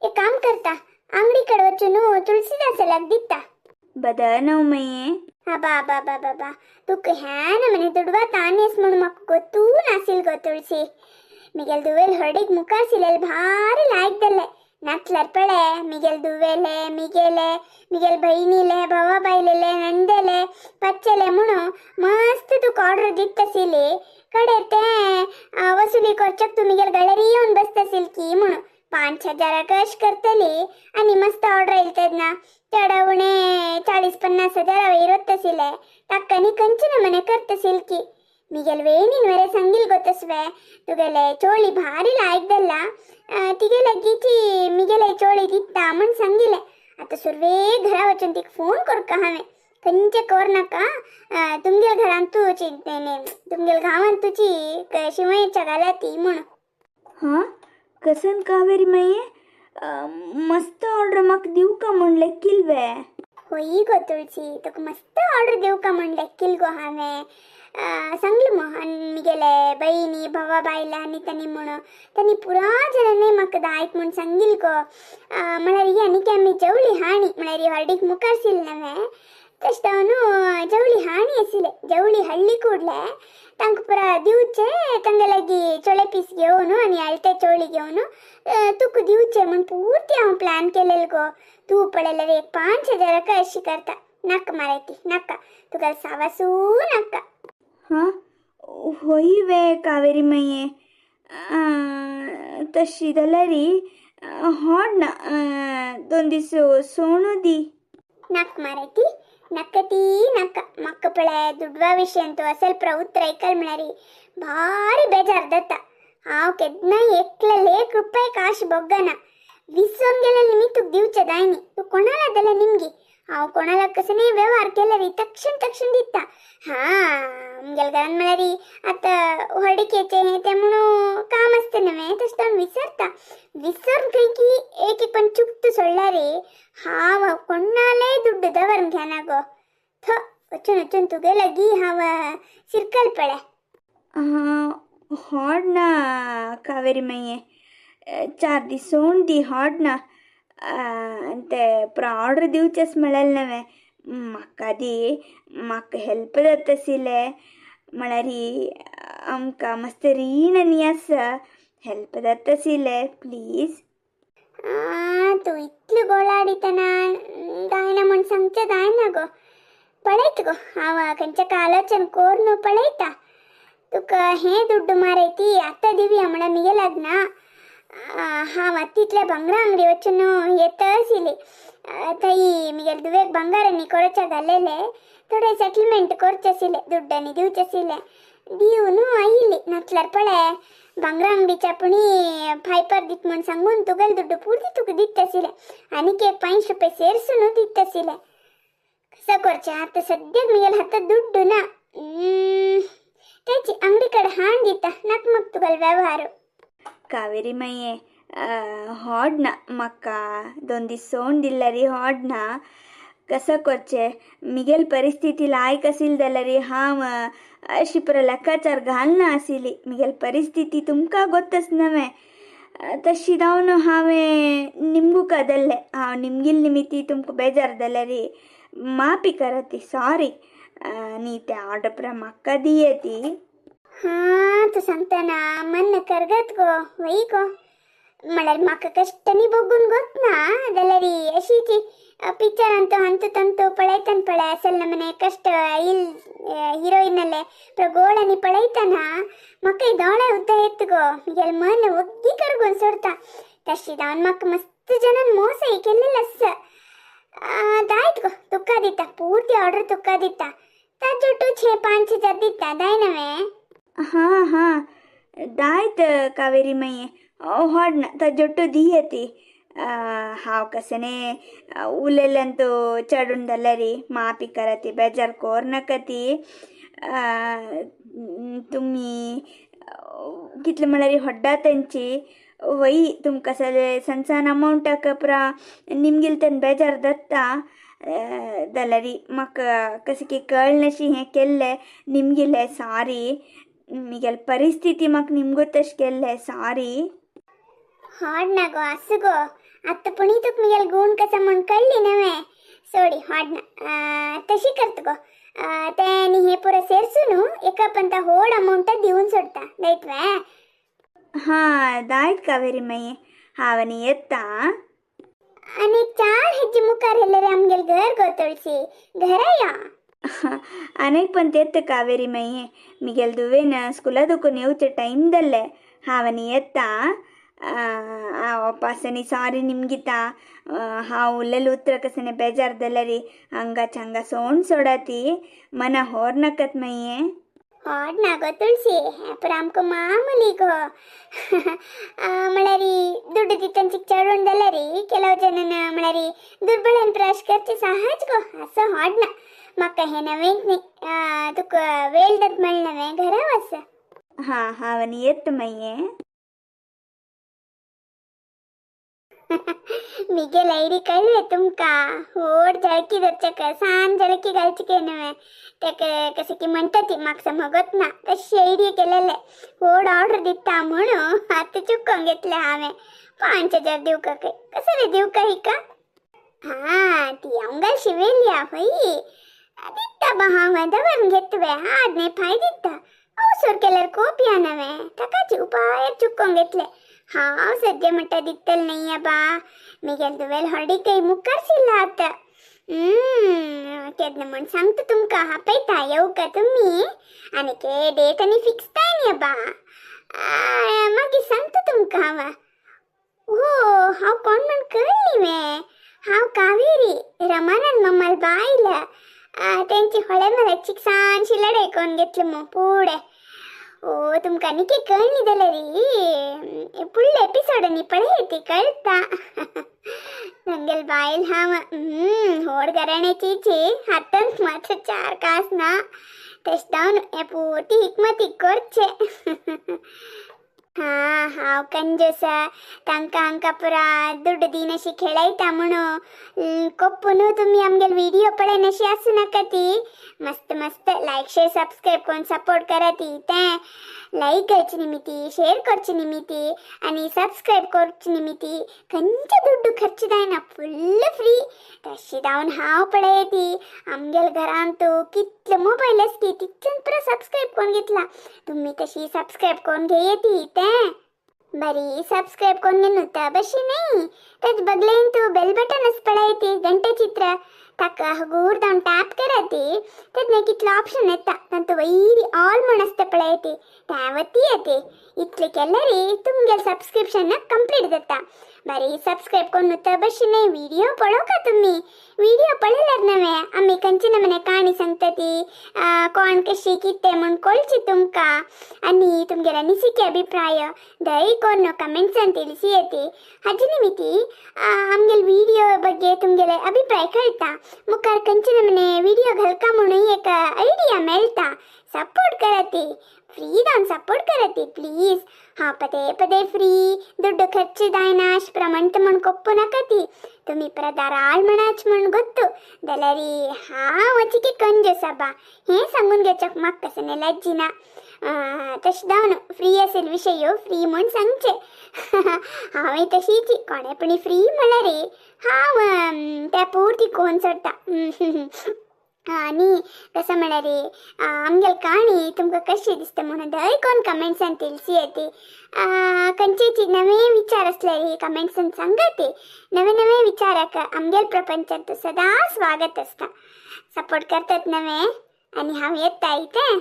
एक काम करता, आंगडी कड वचून तुळसीदासालाक दिता. बदनव मये. ಅಬಾ ಅಬಾ ಬಾ ಬಾ, तुका ह्या नमने दुडवा तानेस म्हणून म्हाका ಗೊತ್ತೂ नासील गो तुळसी. मिगेल दुवेल हळडीक मुखार सिलेल भारी लायक जाल्ले. नातल्यार पळे मिगेल दुवेले, मिगेले, मिगेल बहिणीले, भावा बायलेले, नंदेले, पच्चेले म्हणून मस्त तुका ऑर्डर दिता आशिल्ली. कडे ते वसुली करच्याक तूं मिगेल गळ्यार येवन बसता आशिल की म्हणून 5,000 कश करतली आनी मस्त ऑर्डर येयली तेन्ना चड उणे 40-50 हजार इरत आशिल्ले. ताका खंयचे नमने करता आशिल की. मिगेल वेणीन वरे सांगील गो तसवे, तुगेले चोळी भारी लायक जाल्ला, तिगे लागीची मिगेले चोळी दिता म्हूण सांगिल्लें. आतां सुरवे घरा वचून तिका फोन करका हांवें. खंयचें कर नाका, तुमगेल घरान तुची, तुमगेल गांवान तुची शिवयेच्या घाला ती म्हणून. हां कसन कावेरी माये, मस्त ऑर्डर म्हाका दिवका म्हूण लेखील वे? होय गो तुळसी, तुका मस्त ऑर्डर दिवका म्हूण लेखील गो हांवें. सांगलें मग मिगेले बहिणी भावा बायला आनी तांणी म्हणून तांणी पुरा जणांनी म्हाका दायत म्हूण सांगील गो. म्हळ्यार ही आनी आमी जवळी हाणी, म्हळ्यार हळडीक मुखार सिल नव्हे तशें जावन जवळी हाणी आशिल्ले. जवळी हळ्ळी ಕೂಡಲೇ तांकां पुरा दिवचे, तांगे लागीं चोळे पीस घेवन आनी आळते चोळी घेवन तुका दिवचे म्हूण पुर्ती हांव प्लॅन केलेलो गो. तूं पळयल्यार एक 5,000 अशी करता. नाका मारायती नाका, तुका सावासू नाका. हां होय वे कावेरी माये, तशी जाल्यार हाड ना 2 दीस सोणू दी. नाक मारायती नक्क ती नक्क. म्हाका पळय दुडवा विशयांत असल उतर आयकल म्हळ्यार भारी बेजार जाता. हांव केन्नाय एकले एक रुपये काश बोगना. विसरून गेले निमी तुका दिवचे जायनी. तूं कोणाला जाल्यार निमगी, हांव कोणाला कसं व्यवहार केल्यार तक्षण तक्षण दिता. हां आमगेल्या घरान म्हळ्यार आतां व्हडकेचें हें तें म्हणून काम आसता न्हय, तशें हांव विसरता. विसरून खंय की एक एक पण चुकत सोडल्यार हांव कोणालेय दुड्ड दवरून घेना गो. थ वचून वचून तुगे लागीं हांव सिरकल पळय. हां हाड ना कावेरी माये, 4 दीस सोण दी हाड ना. ते पुरा ऑर्डर दिवचेच म्हळेलें नव्हे म्हाका दी, म्हाका हेल्प जाता आशिल्लें. म्हळ्यार आमकां मस्त रीण आनी आसा, हेल्प जाता आशिल्लें प्लीज. तूं इतलो गोळाडितना जायना म्हूण सांगचें जायना गो. पळयता गो हांव खंयच्या कालाच्यान कोरून पळयता. तुका हें दुड्ड मारयती आतां दिवया म्हळ्यार मिगे लागना. हांव आतां तितल्या भांगरा अंगडी वचून येता आशिल्ली. थंय मिगेले दुवेक भांगारांनी कोरच्या घालेले थोडे सेटलमेंट करचे आशिल्ले, दुड्डांनी दिवचे आशिल्ले. दिवन आयिल्ली. नातल्यार पळय भांगरा अंगडीच्या पुणी फायपर दीत म्हूण सांगून तुगेले दुड्ड पुर्ती तुका दिता आशिल्ले. आनीक एक 5 रुपये सेरसून दिता आशिल्ले. कसं करचें आतां सद्याक मिगेले हातात दुड्ड ना. तेची अंगडी कडेन हाण दिता नाका म्हाका तुगेलो व्यवहार. कावेरी माये हाड ना म्हाका 2 दीस सोण दिल्यार हाड ना. कसं करचें मिगेल परिस्थिती लायक आशिल्ली जाल्यार हांव अशी पुरा लेखाचार घालना आशिल्ली. मिगेल परिस्थिती तुमकां गोत्तच नव्हे, तशी जावन हांवें निमगुका जाल्लें. हांव निमगील निमित्ती तुमकां बेजार जाल्यार माफी कराती, सॉरी. आनी ते ऑर्डर पुरा म्हाका दिये ती. हां तूं सांगतना मन करगत गो वय गो. म्हळ्यार म्हाका कश्टांनी बघून गोत ना जाल्यार अशीच पिक्चरांत अंतू तंतू पळयतना पळय असल नमने कश्ट येईल हिरोईनले गोळांनी पळयतना म्हाका दोळे उद्दा येत गो. मिगेले मन ಒಗ್ಗಿ ಕರ್ಗೊಂಡು सोडता. तशी जावन म्हाका मस्त जनान मोस केल्लेलो आसा. दायत गो तुका दिता पूर्ती ऑर्डर तुका दिता. ताजोटू 6-5 हजार दिता दाय नव्हे? हां हां दायत कावेरी माये, हाड ना ताजोटू दिये ती. हांव कसने उलयल्यान चडून जाल्यार माफी कराती, बेजार कोर नाका ती. तुमी कितले म्हळ्यार हड्डा तेंची वय तुमकां सगळे सण सण अमावंटाक पुरा निमगील तेन बेजार जाता जाल्यार म्हाका कशें की कळनाशी हें केल्लें निमगिलें सॉरी. मिगेले परिस्थिती म्हाका निमगो तशें केल्लें सॉरी. हाड ना गो, आसूं गो. आतां पुणी तुका मिगेल गूण कसा म्हूण कळ्ळी नवे. सोडी, हाड ना. तशी करता गो, तें आनी हें पुरो सेरसू न्हू, एका पंता होड अमावंट दिवन सोडता दायतवे. हां, दायत कावेरी मय्ये, हांव आनी येता. आनी 4 हेज्जे मुखार येयलें रे आमगेल घर गो तुळसी, घरा या. अनेक पण तेत कावेरी मय्ये, मिगेल दुवेन स्कुला दुकून येवचे टायम जाल्ले. हांव आनी येता. पासनी सॉरी निमगिता, हांव उल्लेले उतर कसने बेजार जाल्यारी हांगाच हांगा सोण सोडाती, मना होर नाकात मय्ये. हाड ना गो तुळसी, हें पुरो आमकां मामुली गो. म्हळ्यार दुड्ड दितनचीक चडून जाल्यार ಕೆಲವು ಜನನ म्हळ्यार दुर्बळान प्रश करचे सहज गो. असो हाड ना, म्हाका हें नवेंच न्ही, तुका वेळ जाता म्हणलें नवें, घरा वच. हां, हांव आनी येता मय्ये. मिगेल आयडी कळ्ळें तुमकां, व्हड झळकी धरचेक सान झळकी घालची न्हय तेका कशें की म्हणटा ती म्हाका समजत ना, तशी आयडिया केलेले. व्हड ऑर्डर दिता म्हणून आतां चुकोवन घेतलें हांवें. 5000 दिवका काय कसं रे दिवका हिका? हां, ती अंगाल शिवेलिया हय दिता बा, हांव दवरून घेतवे हाड न्ही फाय दिता. अवसर केल्यार कोप या नवें, ताकाच उपाय चुकोवन घेतलें. हांव सद्या म्हणटा दितलें न्ही बा, मिगेल दुवेल हॉर्डिकय मुखार सरला आतां. केन्ना म्हूण सांगता तुमकां, आपयता येवका तुमी. आनी के डेट आनी फिक्स जाय न्ही बा, मागीर सांगता तुमकां हांव. हो, हांव कोण म्हूण कळ्ळी वे? हांव कावेरी, रमानंद मम्माल बायल. तेंची होळे मराची सानशी लढाई करून घेतली मग पुढे. ओ, तुमकां निकी कळ्ळी जाल्यार फुडले एपिसोड न्ही पळय ती कळटा. नंगेल बायल हांव. होड घराण्याची, हातांत मात्र 4 कास ना, तशें जावन हें पुर्ती हिकमती करचें. हां, हांव कंजूस, तांकां हांकां पुरा दुड्ड दिनशी खेळयता म्हणून कोप्पू न्हू तुमी आमगेले व्हिडियो पळयनाशी आसूं नाका ती. मस्त मस्त लायक शेअर सबस्क्रायब करून सपोर्ट करा ती. तें लायक घालची निमिती, शेअर करची निमिती आनी सबस्क्रायब करची निमिती खंयचे दुड्ड खर्च जायना, फुल्ल फ्री. तशें जावन हांव पळय ती आमगेले घरांत कितले मोबायल आसती तितल्यान पुरो सबस्क्रायब करून घेतला. तुमी तशी सबस्क्रायब करून घेये ती. तें बरी सबस्क्रायब करून घेवन न्हू बशी न्ही, तेज बगलेन तूं बेल बटन आसा पळय ती घंटे चित्र, ताका हगूर जावन टॅप करा ती. तेन्ना कितलो ऑप्शन येता, तातूंत वयरी ऑल म्हूण आसता पळय ती, त्या वती येते. इतलें केल्यार तुमगेलें सबस्क्रिप्शन कंप्लीट जाता. बरें सबस्क्रायब करून न्हू बशी न्ही, व्हिडियो पळोवका तुमी. व्हिडियो पळयल्यार नवें आमी खंयचे नमूने काणी सांगता ती, कोण कशी कितें म्हूण कळची तुमकां. आनी तुमगेले अनिसिके अभिप्राय दय कोन्न कमेंट्सान ತಿಳಿಸಿ येते. हाजे निमिती आमगेले व्हिडियो ಬಗ್ಗೆ तुमगेले अभिप्राय कळटा. मुखार खंयचे नमूने व्हिडियो घालका म्हणून एक आयडिया मेळटा. सपोर्ट कराती, फ्री जावन सपोर्ट कराती प्लीज. हांव पदे पदे फ्री दुड्ड खर्च जायना अशें प्रमाण म्हूण कोप्पू नाका ती. तुमी परत दाराळ म्हणाच म्हूण गोत्तू जाल्यार हांव अचिके कंजूस आबा, हें सांगून घेवच्याक म्हाका कशें लज्जी ना. तशें जावन फ्री असेल विशय फ्री म्हूण सांगचें. हांवें तशीच कोणें पण फ्री म्हळ्यार हांव त्या पुर्ती कोन सोडटा. आनी कसं म्हळ्यार आमगेली काणी तुमकां कशी दिसता म्हणून दय कोण कमेंट्सान ತಿಳಿಸಿ येते. खंयचेची नवे विचार असल्यार कमेंट्सान सांगात. नवे नवे विचाराक आमगेल प्रपंचांत सदां स्वागत आसता. सपोर्ट करतात नवे आनी हांव येता इतें.